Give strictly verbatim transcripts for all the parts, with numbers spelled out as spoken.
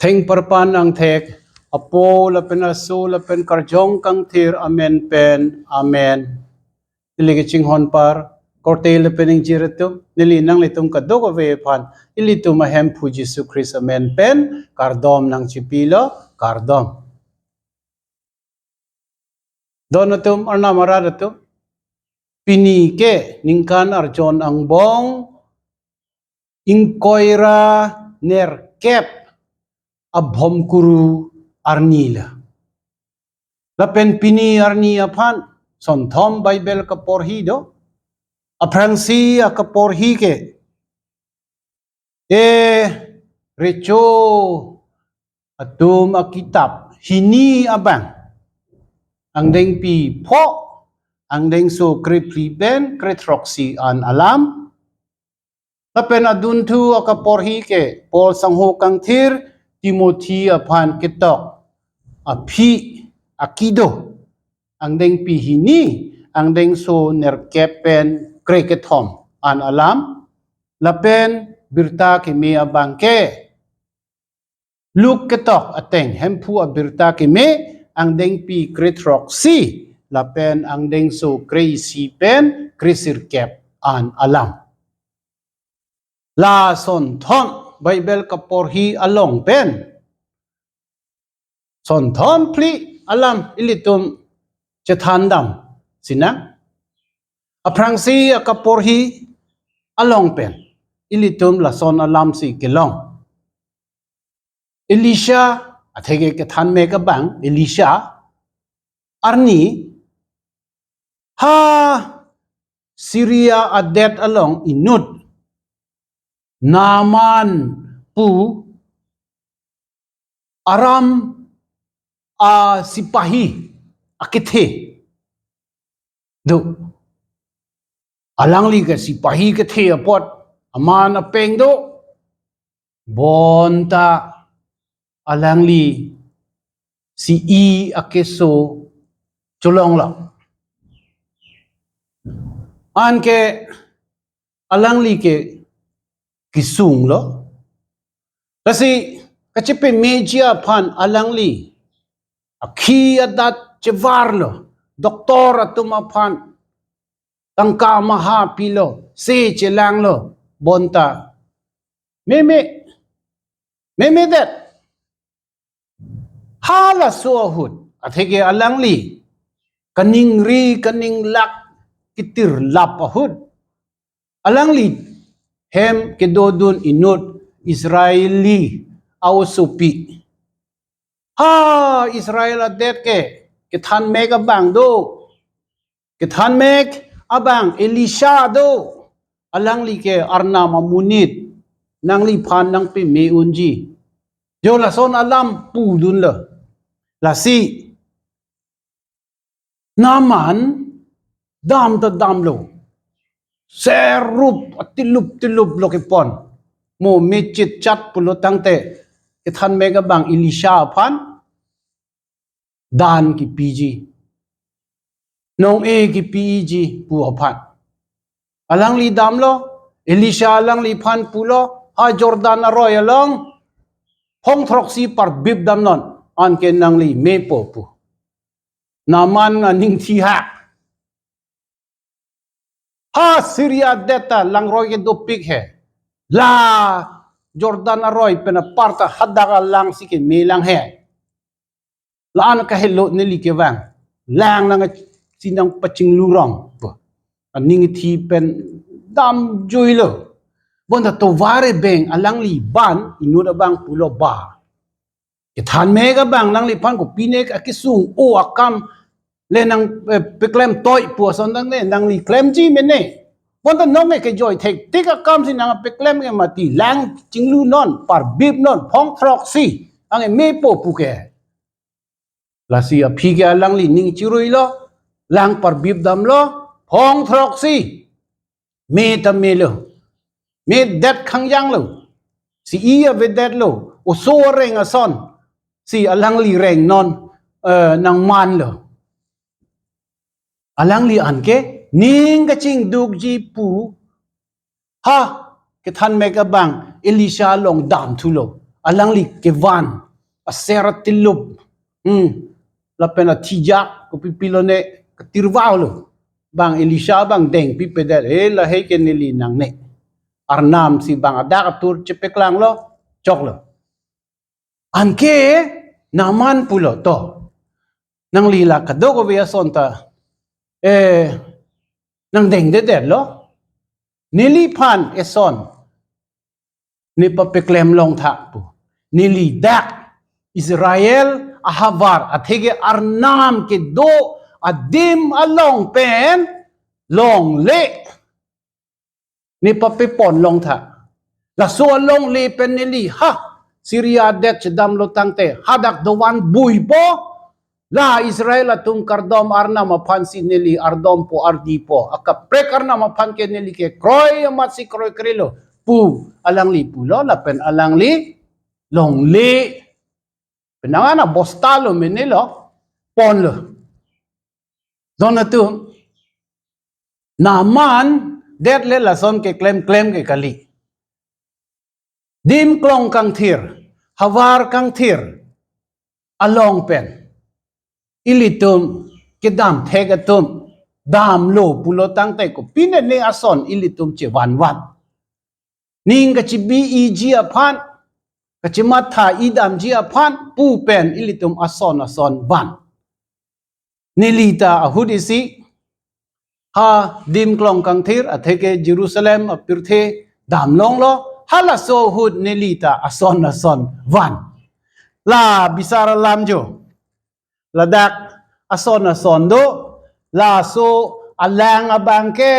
Thengparpan angthek, Apo lapen Aso lapen Karjong Kangthir amen pen. Amen. Neli kachinghon par, korte lapen ingjir atum, neli nanglitum kadokave aphan ilitum Ahemphu Jisu Christ amen pen kardom nangchipilo, kardom. Don atum, arnam arat atum, pini ke ningkan arjon angbong ingkoi ra nerkep Abhomkuru arni lo. Lapen pini arni aphan sonthom Bible kaporhi do. Aphrangsi akaporhi ke, e, Recho atum akitap hini abang, angdengpi pho, angdengso krephli pen krethroksi an alam. Lapen adunthu akaporhi ke Paul sangho kangthir Timothy aphan ketok aphi akido, angdengpi hini, angdengso nerkep pen krekethom an alam. Lapen birta keme abang ke Luke ketok ateng Hemphu abirta keme, angdengpi krethroksi lapen angdengso kreisi pen kresirkep an alam. La sonthom Bible kaporhi along pen sonthom phli alam ilitum chethandam sinang. Aphrangsi akaporhi along pen ilitum lason alamsi kelong. Elisha, atheke kethanmek abang Elisha arni ha Syria adet along inut Naaman pu Aram asipahi akethe do. Alangli ke sipahi kethe apot aman apeng do. Bonta alangli C E akeso cholonglo. Anke alangli ke kesunglo. Lasi kachepameji aphan alangli akhi adat chevarlo. Doctor atum aphan tangka maha pilo, se chelanglo, bonta meme, memedet. Halaso ahut, atheke alangli kaningri kaninglak kitirlap ahut, alangli hem kedodun inut Israeli aosopi. Ha Israel adet ke kethanmek abang do. Kethanmek abang Elisha do. Alangli ke arnam amonit, nangliphan nangpeme unji. Jo lason alam pudunlo. Lasi Naaman dam ta damlo. Serup atilup tilup lo kepon. Mo mechit chat pulo tangte kethanmek abang Elisha aphan dan kipiji, nong-e kipiji pu aphan. Alangli damlo, Elisha alangliphan pulo, ha Jordan aroi along phongthroksi parbip damnon, anke nangli mepo pu. Naaman aning thihak. Ha Syria adet ta langroi ke dopik he. La Jordan aroi pen apar ta hadak alang si kemelang he. La-an kahelo neli kevang. Lang nangsi nangpachinglurong. Aning thi pen damjuilo. Bonta tovar ebeng alangli ban inut abang pulo ba. Kethanmek abang nangliphan kopine akesung o akam le nang, eh, peklem toi pu ason tangte nangli klemji mene. Bonta nong-e kejoi thektik akam si nangpeklem ke mati, lang chinglunon, parbipnon, phongthroksi, anke mepo pu ke. Lasi aphi ke alangli ning chiruilo, lang parbip damlo, phongthroksi. Me ta melo. Medet khangjanglo. C E avedetlo. Oso areng ason si alangli rengnon, eh, nangmanlo. Alangli anke ning kachingdukji pu ha kethanmek abang Elisha along damthulo. alangli kevan, aser atilup, hmm, lapen athijak, kopi pilone, katirvau lo. Bang Elisha bang dengpipedet, eh, lahei ke neli nangne. Arnam si bang adak atur chepeklanglo, choklo. Anke Naaman pulo to. Nangli la kadokave ason ta, eh, nangdengdedetlo. Neliphan eson ne papeklem longtha pu. Neli dak Israel ahavar atheke Arnam kedo adim along pen longle ne papepon longtha. Laso alongle pen neli ha Syria adet chedamlo tangte hadak dovan buipo, la Israel atum kardom Arnam aphan si neli ardompo ardipo. Akaprek Arnam aphan ke neli kekroi amat si kroikrelo pu alangli pulo lapen alangli longle. Penang ana bosta lo menelo, ponlo. Don atum, Naaman det le lason keklemklem ke kali. Dim klong kangthir, havar kangthir along pen ilitum kedamthek atum damlo pulo tangte kopine ne ason ilitum chevanvan. Ning kachebi-iji aphan, kachematha idamji aphan pu pen ilitum ason ason van. Neli ta ahut isi ha dim klong kangthir atheke Jerusalem apirthe damlonglo, halaso ahut neli ta ason ason van. La bisar alam jo, ladak ason ason do, laso alang abang ke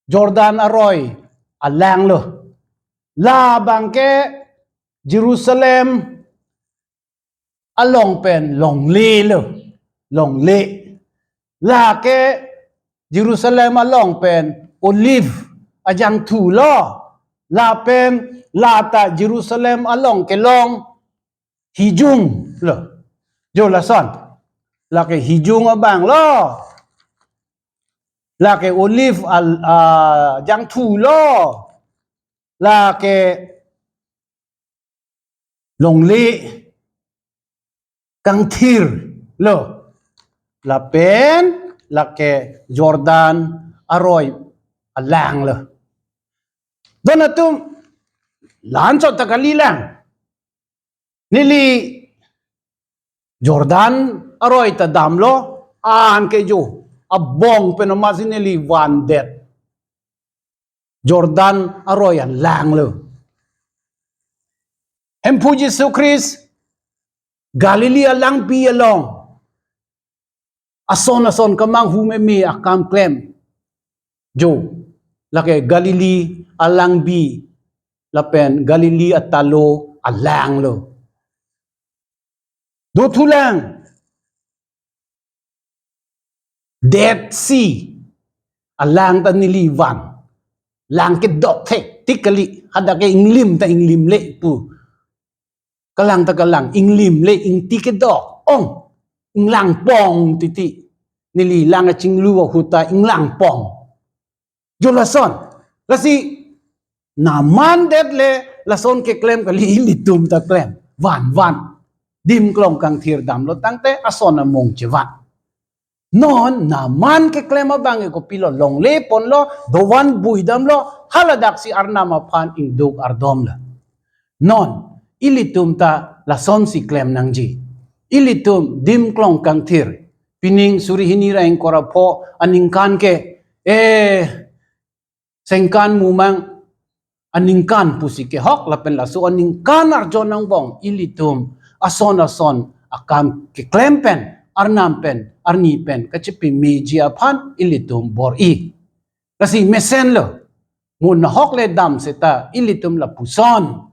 Jordan aroi alang lo. La abang ke Jerusalem along pen longle lo, longle. La ke Jerusalem along pen Olive ajangthu lo. Lapen la ta Jerusalem along kelong hijung lo. Jo lason. La ke hijung abang lo. La ke Olive al, ah, jangthu lo. La ke longle kangthir lo. Lapen la ke Jordan aroi alang lo. Don atum, la-an chot ta kalilang. Neli Jordan aroi ta damlo, anke jo abong pen amat si neli vandet Jordan aroi alang lo. Hemphu Jisu Christ Galilee alangpi along ason ason kemanghu meme akam klem. Jo, la ke Galilee alangpi lapen Galilee atalo alang lo. Dothulang Dead Sea alang ta neli van. Lang kedok thektik kali, hadak ke inglim ta inglimle pu. Kalang ta kalang, inglimle, ingti kedok ong, inglangpong titi. Neli lang kachinglu ahut ta inglangpong. Jo lason. Lasi Naaman det le lason keklem kali, ilitum ta klem. Vanvan. Dim klong kangthir damlo tangte ason amung chevan. Non Naaman keklem abang ke kopilo, longle ponlo, dovan bui damlo, haladak si Arnam aphan ingduk ardom lo. Non ilitum ta lasonsi klem nangji. Ilitum dim klong kangthir, pining suri hini ra ingkoi ra pho aningkan ke, eh, sengkan mumang aningkan pusi kehok lapen laso aningkan arjon angbong ilitum ason ason akam keklem pen Arnam pen arni pen kachepameji aphan ilitum bor-i. Lasi mesen lo, mo nahok le dam seta ilitum lapuson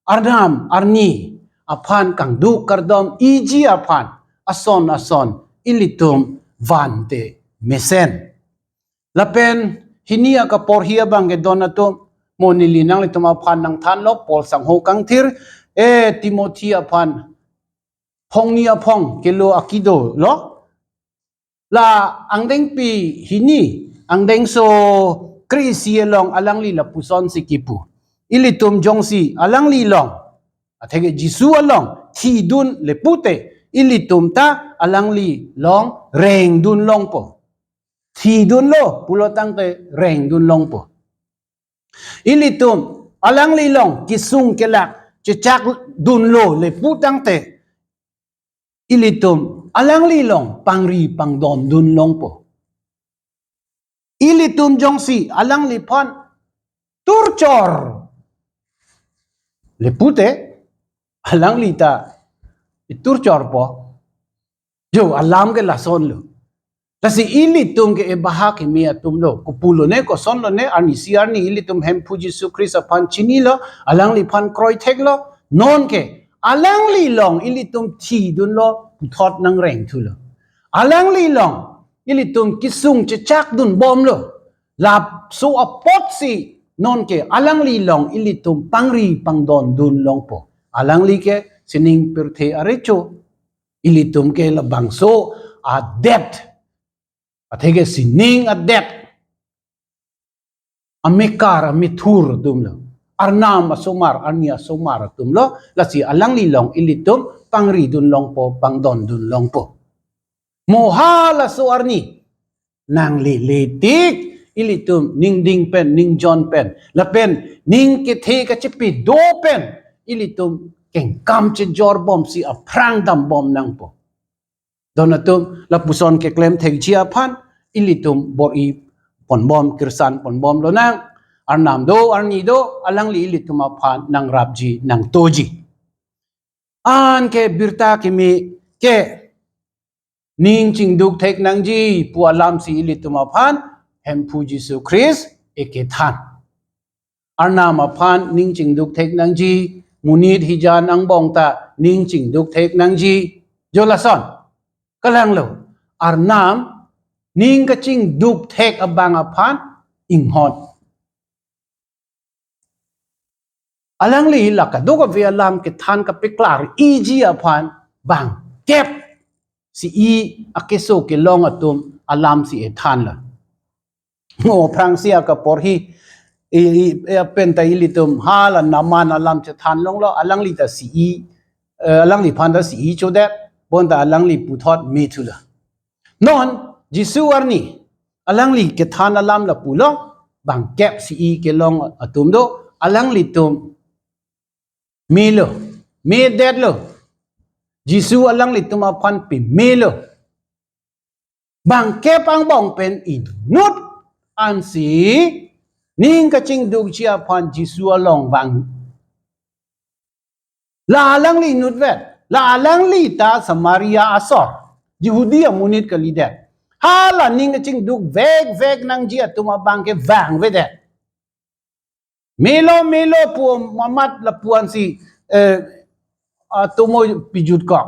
Arnam arni aphan kangduk kardom iji aphan ason ason ilitum vante mesen. Lapen hini akaporhi abang ke don atum, mo neli nanglitum aphan nangthanlo, Paul sangho kangthir, eh, Timothy aphan, phongni aphong kelo akido lo. La angdengpi hini, angdengso kre-isi along alangli lapusonsi kipu. Ilitum jongsi alangli along Atheke Jisu along thidun le pute, ilitum ta alangli along rengdun longpo. Thidunlo pulo tangte rengdun longpo. Ilitum alangli along kesung kelak chechakdunlo le pu tangte, ilitum alangli along pangri pangdondun longpo. Ilitum jongsi alangliphan turchor le pute, alangli ta iturchorpo. Jo, alam ke lasonlo. Lasi ilitum ke ebaha kimi atumlo. Kopulo ne, kosonlo ne, arnisi arni ilitum Hemphu Jisu Khristo aphan chinilo, alangliphan kroitheklo, nonke alangli along ilitum thidunlo, puthot nangrengthulo. Alangli along ilitum kesung chechakdunbomlo. Laso apotsi nonke alangli along ilitum pangri pangdondun longpo. Alangli ke sining pirthe arecho. Ilitum ke labangso adet, atheke sining adet, amekar amethur atumlo. Arnam asomar, arni asomar atumlo. Lasi alangli along ilitum pangridun longpo, pangdondun longpo. Mo halaso arni nanglele tik, ilitum ningding pen, ningjon pen, lapen ning kethe kachepido pen, ilitum kengkam chejorbomsi aphrang dambom nangpo. Don atum, lapuson keklem thekji aphan ilitum bor-i ponbom, kirsan ponbom lonang. Arnam do, arni do, alangli ilitum aphan nangrapji, nangtoji. Anke birta kimi ke ning chingduk thek nangji pu alamsi ilitum aphan Hemphu Jisu Khristo ekethan. Arnam aphan ning chingduk thek nangji, monit hijan angbong ta ning chingduk thek nangji. Jo lason, kalanglo, Arnam ning kachingduk thek abang aphan inghon. Alangli la kadokave alam kethan kapeklar-iji aphan bangkep si-i akeso kelong atum alamsi ethanlo. Ngo aphrangsi akaporhi i, i, e, penta ilitum hala Naaman alam chethan longlo, alangli ta si-i, eh, alangliphan ta si-i chodet, bonta alangli puthot methulo. Non Jisu arni alangli kethan alam lapulo, bangkep si-i kelong atum do, alanglitum melo, medetlo. Jisu alanglitum aphan pemelo. Bangkep angbong pen inut ansi ning kachingdukji aphan Jisu along vang. La alangli inutvet, la alangli ta Samaria asor, Jihudi amonit kalidet. Hala ning kachingduk vekvek nangji atum abang ke vangvedet. Melo melo pu amat lapu ansi, eh, atomo pijutkok.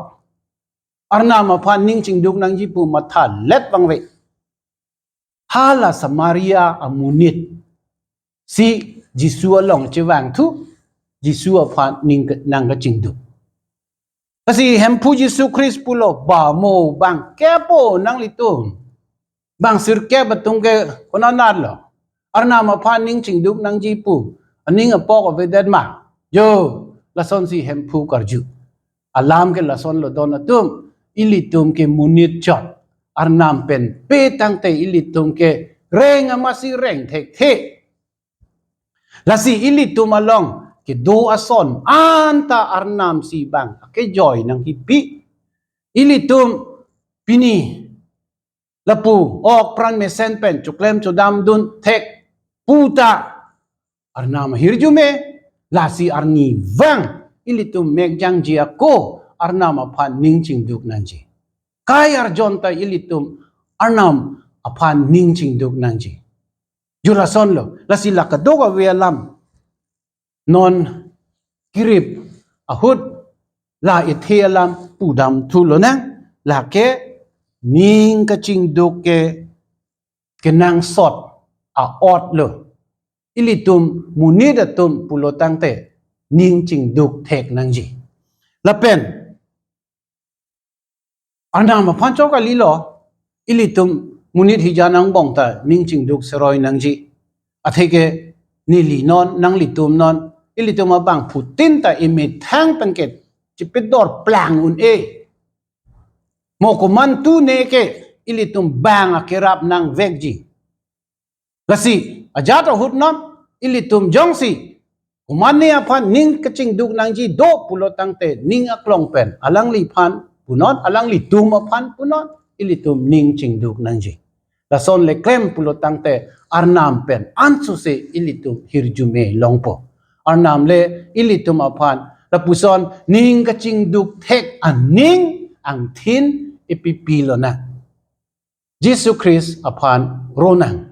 Arnam aphan ning chingduk nangji pu mathalet vangve. Hala Samaria amonit si Jisu along chevangthu, Jisu aphan ning ke-, nang kachingduk. Lasi Hemphu Jisu Khristo pulo, ba mo bangkep o nanglitum. Bang sirkep atum ke konanatlo. Arnam aphan ning chingduk nangji pu aning apok avedet ma? Jo, lasonsi Hemphu karju. Alam ke lasonlo don atum, ilitum ke monit chot. Arnam pen pe tangte ilitum ke reng amatsi reng thekthe. Lasi ilitum along kedo ason anta Arnam si bang akejoi nangkipi. Ilitum pini lapu ok pran mesen pen choklem chodamdun thek puta Arnam ahirjume, lasi arnivang ilitum mekjangji ako Arnam aphan ning chingduk nangji. Kai arjon ta ilitum Arnam aphan ning chingduk nangji. Jo lasonlo, lasi la kadokave alam non kirip ahut la ethe alam pudamthu lonang, lake ning kachingduk ke kenangsot a-otlo. Ilitum monit atum pulo tangte ning chingduk thek nangji. Lapen Arnam aphan chok kalilo, ilitum monit hijan angbong ta ning chingduk seroi nangji. Atheke neli non, nanglitum non, ilitum abangphutin ta imethang pen ke chipidor plang un-e. Mo komantu ne ke ilitum bang akerap nangvekji. Lasi ajat ahut non ilitum jongsi komatne aphan ning kachingduk nangji do pulo tangte ning aklong pen alangliphan punon, alanglitum aphan punon, ilitum ning chingduk nangji. Lason le klem pulo tangte Arnam pen ansose ilitum hirjume longpo. Arnam le ilitum aphan lapuson ning kachingduk thek aning angthin ipipi lonang. Jisu Christ aphan ronang.